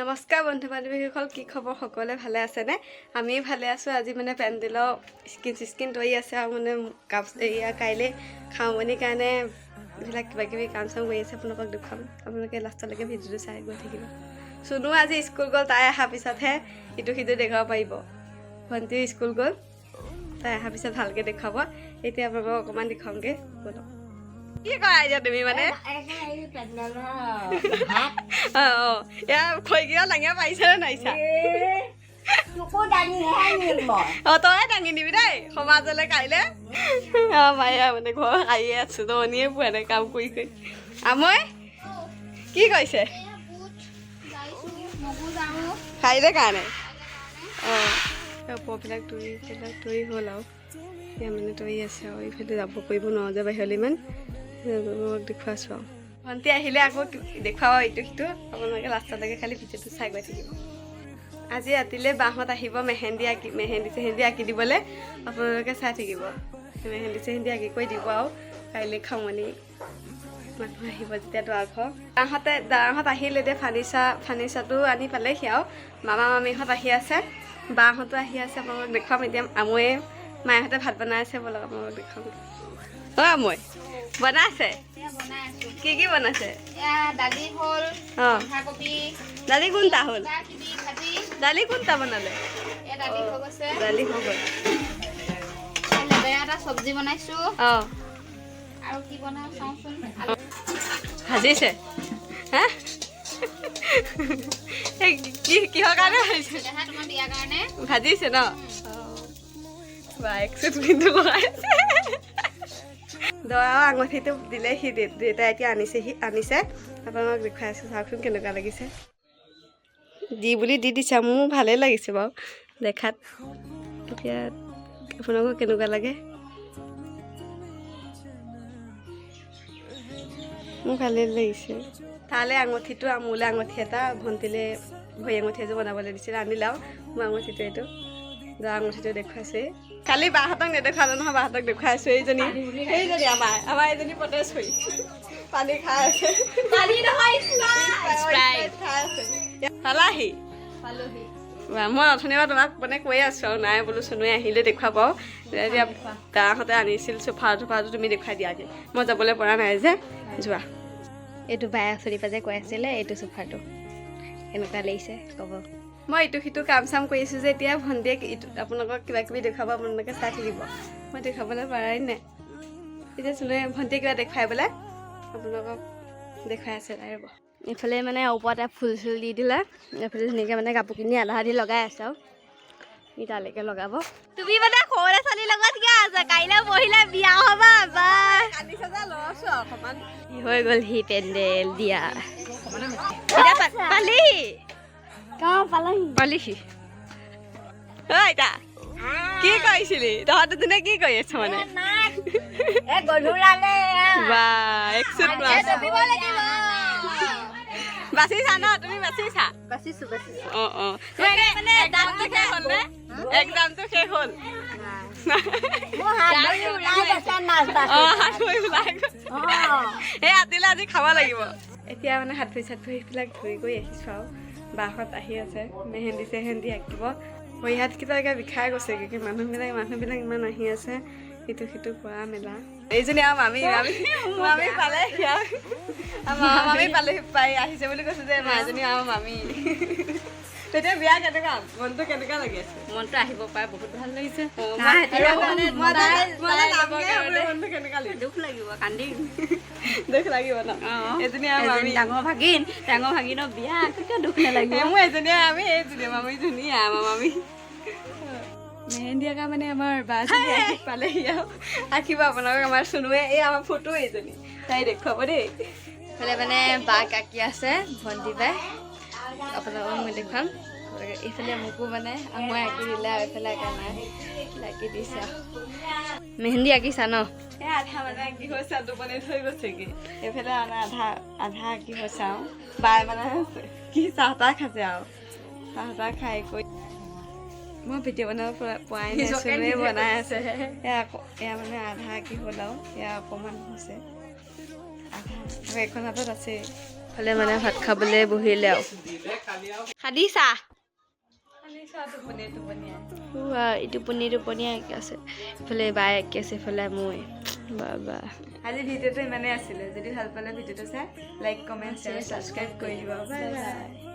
নমস্কাৰ বন্ধু বান্ধৱীসকল, কি খবৰ? সকলোৱে ভালে আছেনে? আমি ভালে আছোঁ। আজি মানে পেণ্ডেলৰ স্ক্ৰীন চিস্ক্ৰীন তৰি আছে আৰু মানে কাপ এয়া কাইলৈ খাওঁমনিৰ কাৰণে এইবিলাক কিবা কিবি কাম চাম কৰি আছে। আপোনালোকক দেখুৱাম, আপোনালোকে লাষ্টলৈকে ভিডিঅ'টো চাই গৈ থাকিব। চুনু আজি স্কুল গ'ল, তাই অহাৰ পিছতহে ইটো সিটো দেখুৱাব পাৰিব। ভণ্টিও স্কুল গ'ল, তাই অহাৰ পিছত ভালকৈ দেখুৱাব। এতিয়া আপোনালোকক অকণমান দেখুৱামগৈ, ব'লক। কি কৰা এতিয়া তুমি মানে? অঁ, এয়া খৰিকেইটা দাঙিব পাৰিছানে নাইছা? অঁ, তয়ে দাঙি নিবি দেই সমাজলৈ কাইলৈ। অঁ, মায়া মানে ঘৰ সাৰিয়ে আছো, দনিয়ে পোৱা নাই কাম কৰি কৰি। আমৈ কি কৰিছে? কাইলৈ কাৰণে। অঁ, ওপৰবিলাক তৰি এইবিলাক তৰি হ'ল আৰু এতিয়া মানে তৰি আছে আৰু এইফালে যাব কৰিব নোৱাৰোঁ যে বাহিৰলৈ ইমান দেখুৱাইছোঁ। আৰু ভণ্টি আহিলে আকৌ দেখুৱাব ইটো সিটো। আপোনালোকে লাষ্টলৈকে খালি ভিডিঅ'টো চাই গৈ থাকিব। আজি ৰাতিলৈ বাহঁত আহিব মেহেন্দি আঁকি, মেহেন্দি চেহেন্দি আঁকি দিবলৈ। আপোনালোকে চাই থাকিব, মেহেন্দি চেহেন্দি আঁকি কৰি দিব। আৰু কাইলৈ খামনি মানুহ আহিব যেতিয়া দুৱাৰ ঘৰ দাহঁতে দাহঁত আহিলে। এতিয়া ফাৰ্নিচাৰটো আনি পালেহি আৰু মামা মামীহঁত আহি আছে, বাহঁতো আহি আছে। আপোনালোকক দেখুৱাম। এতিয়া আমৈয়ে মায়েহঁতে ভাত বনাই আছে, ব'লক আপোনালোকক দেখুৱাম। অ' আমৈ বনাইছে? কি কি বনাইছে? দালি হ'ল। অঁ। বন্ধাকবি। দালি কোনটা হ'ল? কিবা কিবি ভাজি। দালি কোনটা বনালে? এয়া দালি হৈ গৈছে। দালি হৈ গ'ল। এই লেবেৰা এটা চব্জি বনাইছো। আৰু কি বনাওঁ চাওঁচোন। আলু। ভাজিছে হা? এই কি কিহৰ কাৰণে ভাজিছে? দেহা তোমাৰ বিয়াৰ কাৰণে। ভাজিছে ন? বা, একচুট কিন্তু লগাইছে। দৰা আঙুঠিটো দিলে সি দেউতাই এতিয়া আনিছেহি, আনিছে। আপোনালোকক দেখুৱাই আছোঁ, চাওকচোন কেনেকুৱা লাগিছে। দি বুলি দি দিছে, মোৰ ভালেই লাগিছে বাৰু দেখাত। এতিয়া আপোনালোকক কেনেকুৱা লাগে? মোৰ ভালেই লাগিছে। তালৈ আঙুঠিটো, মোলৈ আঙুঠি এটা, ভণ্টিলৈ ভৰি আঙুঠি এযোৰ বনাবলৈ দিছিলে, আনিলে। আৰু মোৰ আঙুঠিটো এইটো, দৰা আঙুঠিটো দেখুৱাইছোঁ। কালি বাহঁতক নেদেখুৱালো নহয়, বাহঁতক দেখুৱাইছোঁ। এইজনী, সেইজনী আমাৰ এইজনী পটেশ্বৰী পানী খাই আছে। পানী নহয়। স্প্ৰাইট খাই আছে। পালাহি? পালোহি। মই অথনিৰ পৰা তোমাক মানে কৈয়ে আছোঁ আৰু নাই বোলো চুনুৱে আহিলে দেখুৱাব। এতিয়া দাহঁতে আনিছিল চোফা, চোফাটো তুমি দেখুৱাই দিয়াগৈ, মই যাবলৈ পৰা নাই যে, যোৱা। এইটো বাই আঁচনিৰ পৰা যে কৈ আছিলে, এইটো চোফাটো কেনেকুৱা লাগিছে ক'ব। মই ইটো সিটো কাম চাম কৰি আছোঁ যে এতিয়া ভণ্টিয়ে ইটো আপোনালোকক কিবা কিবি দেখুৱাব, আপোনালোকে চাই থাকিব। মই দেখুৱাবলৈ পৰাই নাই। এতিয়া চুনুৱে ভণ্টিয়ে কিবা দেখুৱাই বোলে আপোনালোকক দেখুৱাই আছে তাই, ৰ'ব। এইফালে মানে ওপৰতে ফুল চুল দি দিলে, এইফালে ধুনীয়াকৈ মানে কাপোৰ কিনি আধা আধি লগাই আছে আৰু ই তালৈকে লগাব। তুমি মানে সৰু ল'ৰা ছোৱালীৰ লগত কিয় আছা? কাইলৈ পৰহিলে বিয়া হ'বা বা। কান্দিছে যে লৈছোঁ আৰু অকণমান। হৈ গ'ল সি পেণ্ডেল দিয়া। এতিয়া পালিহি, পালিহি। অ আইতা, কি কৰিছিলি তহঁত দুজনে? কি কৰি আছ মানে? বা, একচুট বাচিছা ন তুমি? বাচিছা? বাচিছো, বাচিছো। অঁ, এক্সামটো শেষ হ'ল নে? এক্সামটো শেষ হ'ল? অঁ, হাত ভৰি ওলাই গৈছে। এই ৰাতিলৈ আজি খাব লাগিব। এতিয়া মানে হাত ভৰি চাত ভৰিবিলাক ধুই কৰি আহিছোঁ আৰু বাহঁত আহি আছে, মেহেন্দি চেহেন্দি আঁকিব। ভৰি হাতকেইটা একে বিষাই গৈছে। কি মানুহবিলাক ইমান আহি আছে, ইটো সিটো কৰা মেলা। এইজনী আৰু মামী, মামী, মামী পালে। আমাৰ মামী পালে, পাই আহিছে বুলি কৈছে যে মাজনী আৰু মামী। তেতিয়া বিয়া কেনেকুৱা, মনটো কেনেকুৱা লাগি আছে? মনটো আহিব পাৰে, বহুত ভাল লাগিছে। মনটো কেনেকুৱা লাগিছে? দুখ লাগিব, কান্দিম। দুখ লাগিব ন? এজনী আৰু মামী। ডাঙৰ ভাগিন, ডাঙৰ ভাগিনৰ বিয়া, কেতিয়া দুখ নালাগিব? মোৰ এজনীয়ে আমি, এইজনী মামী, ধুনীয়া আমাৰ মামী। মেহেন্দি আঁকা মানে আমাৰ বাজনী আহি পালেহি আৰু আঁকিব আপোনালোক। আমাৰ চুনুৱে, এই আমাৰ ফটো এইজনী, তাই দেখুৱাব দেই। এইফালে মানে বাক আঁকি আছে ভণ্টি বাই, আপোনালোকক মই দেখুৱাম। এইফালে মোকো মানে মই আঁকি দিলে আৰু এইফালে আঁকা নাই, আঁকি দিছে আৰু। মেহেন্দি আঁকিছা ন? এই আধা মানে আঁকি হৈছে, টোপনি ধৰি গৈছেগৈ। এইফালে মানে আধা আধা আঁকি হৈছে আৰু বাই মানে কি চাহ তাহ খাইছে আৰু চাহ তাহ খাই কৰি মই ভিডিঅ' বনাব পৰাই নাই, চুনুৱে বনাই আছে। এয়া আকৌ এয়া মানে আধা আঁকি হ'ল আৰু এয়া অকণমান হৈছে আধা, আকৌ এখন হাতত আছে। ফালে মানে ভাত খাবলৈ বহিলে আৰু খাদিছা। টোপনি টোপনি আঁকি আছে, ইফালে বাই আঁকি আছে, ইফালে মই বাবা। আজি ভিডিঅ'টো ইমানেই আছিলে। যদি ভাল পালে ভিডিঅ'টো চাই লাইক, কমেণ্ট, শ্বেয়াৰ, ছাবস্ক্ৰাইব কৰি দিব। Bye bye.